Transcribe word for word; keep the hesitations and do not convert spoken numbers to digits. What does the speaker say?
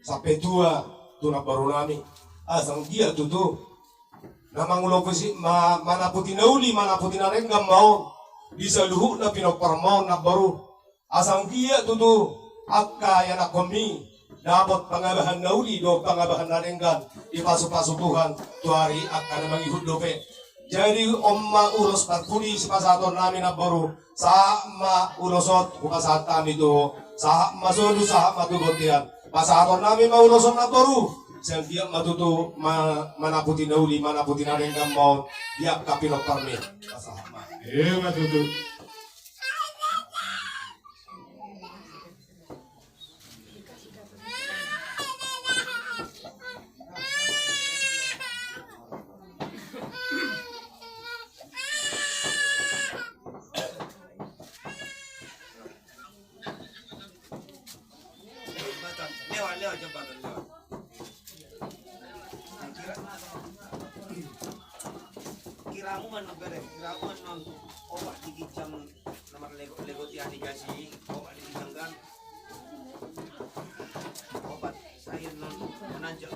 sampe tua tu namboru nami. Asa anggiat tutu na mangulosi, ma-, manaputi na uli, manaputi na denggan ma on di saluhutna pinomparmuna on namboru. Asa anggiat tutu angka ianakhonmi dapot pangabahan na uli dohot pangabahan na denggan, dipasupasu Tuhan tu ari angka na mangihut dope. Jadi on ma ulos parpudi sipasahaton nami namboru, sahat ma ulos on hupasahat hami tu ho, sahat ma solu, sahat ma tu bontean. Pasahaton nami ma ulos on namboru, sai anggiat ma tutu ma-, manaputi na uli, manaputi na denggan ma on di angka pinomparmi. Pasahat ma. Ima tutu. Lewat, lewat jembatan, lewat. Kira-, kiramu man, bere, kiramu man, non, opat di ginjang, nomor lego, lego tiani gaji, opat di ginjang.